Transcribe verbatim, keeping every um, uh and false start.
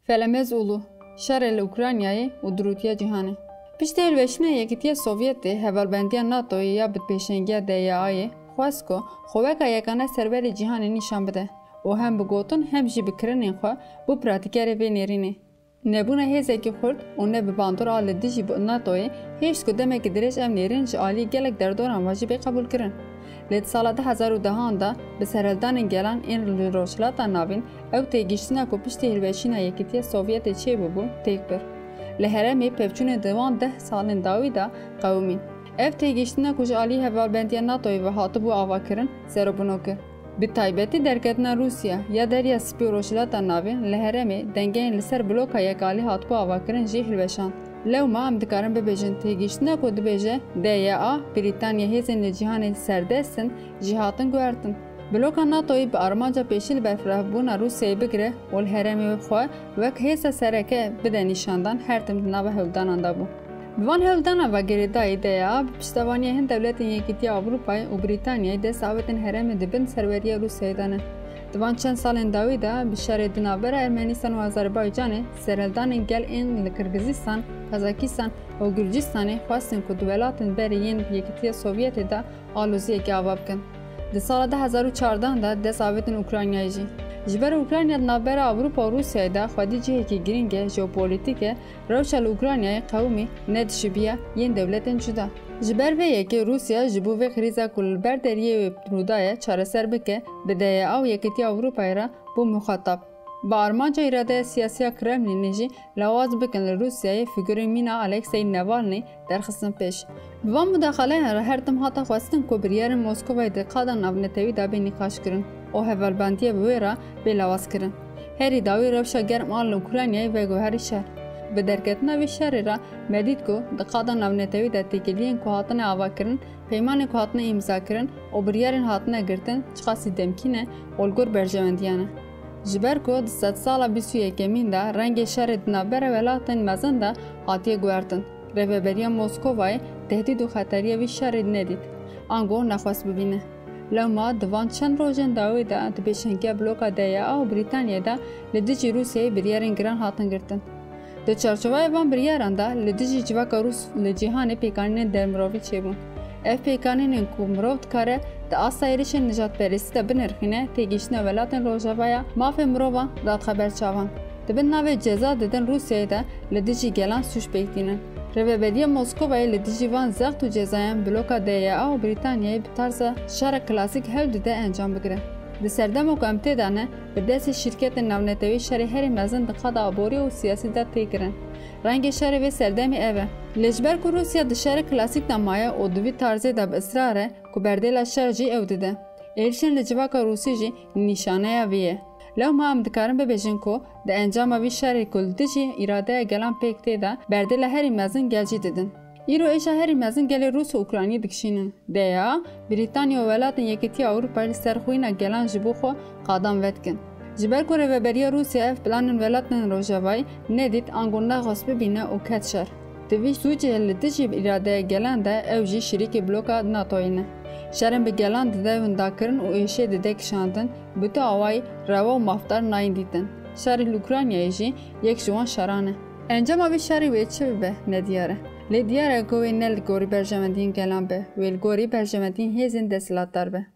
Pelemez Ulu, şerê li Ukraynayê û dirûtiya cîhanê. Piştî hilweşîna Yekîtiya Sovyetê, hevalbendiya NATOyê ya bi pêşengiya D Y Ayê xwest ku xwe weka yekane serberê cîhanê nîşan bide û hem bi gotin hem jî bi kirinên xwe bû pratîkerê vê nêrînê. Nebûna hêzekî xurt û ne bi bandor a li dijî NATOyê hêşt ku demekî dirêj ev nêrîn ji alî gelek derdoran ve jî bê qebûlkirin. Lê di sala du hezar û dehan de bi serhildanên gelan ên li Rojhilata Navîn ew têgihiştina ku piştî hilweşîna Yekîtiya Sovyetê çêbûbû têk bir. Li herêmê pevçûnên di wan deh salên dawî de qewimîn. Ev têgihiştina ku ji alî hevalbendiya NATOyê ve hatibû avakirin, serobino kir. Bi taybetî derketina Rûsya ya Derya Spî û Rojhilata Navîn li herêmê dengeyên li ser bloka yekalî hatibû avakirin jî hilweşand. Lewma em dikarin bibêjin, têgihiştina ku dibêje D Y A, Brîtanya hêzên li cîhanê serdest in, jî hatin guhertin. Bloka NATOyê bi armanca pêşî li berfirehbûna Rûsyayê bigire û li herêmê xwe wek hêza sereke bide nîşandan, her tim di nava hewldanan de bû. Bi van hewldanan ve girêdayî D Y A bi piştevaniya hin dewletên Yekîtiya Ewropayê û Brîtanyayê dest avêtin herêmê di bin serweriya Rûsyayê de ne. Di van çend salên dawî de bi şerê di navbera Ermenistan û Azerbaycanê serhildanên gel ên li Qirgizistan, Kazakistan û Gurcistanê xwestin ku di welatên berê yên Yekîtiya Sovyetê de aloziyekê ava bikin. Di sala du hezar û çardeh de dest avêtin Ukraynayê jî. Ji ber Ukrayna di navbera Ewropa û Rûsyayê de xwedî cihekî girîng e, jeopolîtîk e, rewşa li Ukraynayê qewimî nedişibiya yên dewletên cuda. Ji ber vê yekê Rûsya ji bo vê krîza ku li ber deriyê wê rûdaye çareser bike, bi D Y A û Yekîtiya Ewropayê re bû muxatab. Bi armanca îradeya siyasî ya Kremlînê jî lawaz bikin li Rûsyayê fîgurên mîna Alexey Navalny derxistin pêş. Bi van mudaxaleyan re her tim hate xwestin ku biryarên Moskovayê di qada navnetewî de bê nîqaşkirin û hevalbendiya bi wê re bê lawazkirin. Herî dawî rewşa germ a li Ukraynayê veguherî şer. Bi derketina vê şerê re me dît ku di qada navnetewî de têkiliyên ku hatine avakirin, peymanên ku hatine îmzakirin û biryarên hatine girtin çiqasî demkî ne û li gor berjewendiyan e. Ji ber ku di sedsala bîst û yekemîn de rengê şerê di navbera welatên mezin de hatiye guhertin, Rêveberiya Moskovayê tehdîd û xeteriya vî şerê nedît, ango nexwest bibîne. Lewma di van çend rojên dawî de di pêşengiya bloka D Y A û Brîtanyayê de li dijî Rûsyayê biryarên giran hatin girtin. Di çarçoveya van biryaran de li dijî civaka Rûs li cîhanê pêkanînên dermirovî çêbûn. Ev pêkanînên ku mirov dikare di asta êrişên nijadperestî de binirxîne, têgihiştina welatên Rojavaya mafê mirovan dadixe ber çavan. Di bin navê ceza didin Rûsyayê de li dijî gelan sûc pêk tînin. Rêveberiya Moskovayê li dijî van zext û cezayan bloka D Y A û Brîtanyayê bi tarza şera klasîk hewl dide encam bigire. Di serdema ku em tê de ne, bi destê şîrketên navnetewî şerê herî mezin di qada aborî û siyasî de tê kirin. Rengê şerê vê serdemê ev e. Lê ji ber ku Rûsya di şerê klasîk de maye û di vî tarzê de bi israr e ku berdêla şer jî ew dide, êrişên li civaka Rûsî jî nîşaneya vê ye. Lewma em dikarin bibêjin ku di encama vî şerê ku li dijî îradeya gelan pêk tê de berdêla herî mezin gel jî didin. Îro êşa herî mezin gelê Rûs û Ukraynî dikişînin. D Y A, Brîtanya û Welatên Yekîtiya Ewropayê li ser xwîna gelan ji bo xwe qadan vedikin. Ji ber ku Rêveberiya Rûsya ev planên welatên Rojavayê nedît, ango nexwest bibîne û ket şer. Di vî sûcê li dijî îradeya gelan de ew jî şirîkê bloka NATOyê ne. Şerên bi gelan dide windakirin û êşê dide kişandin, bi tu awayî rewa û mafdar nayên dîtin. Şerê li Ukraynayê jî yek ji wan şeran e. Encama vî şerî wê çi bibe, nediyar e. Lê diyar e ku wê ne li gorî berjewendiyên gelan be, wê li gorî berjewendiyên hêzên desthilatdar be.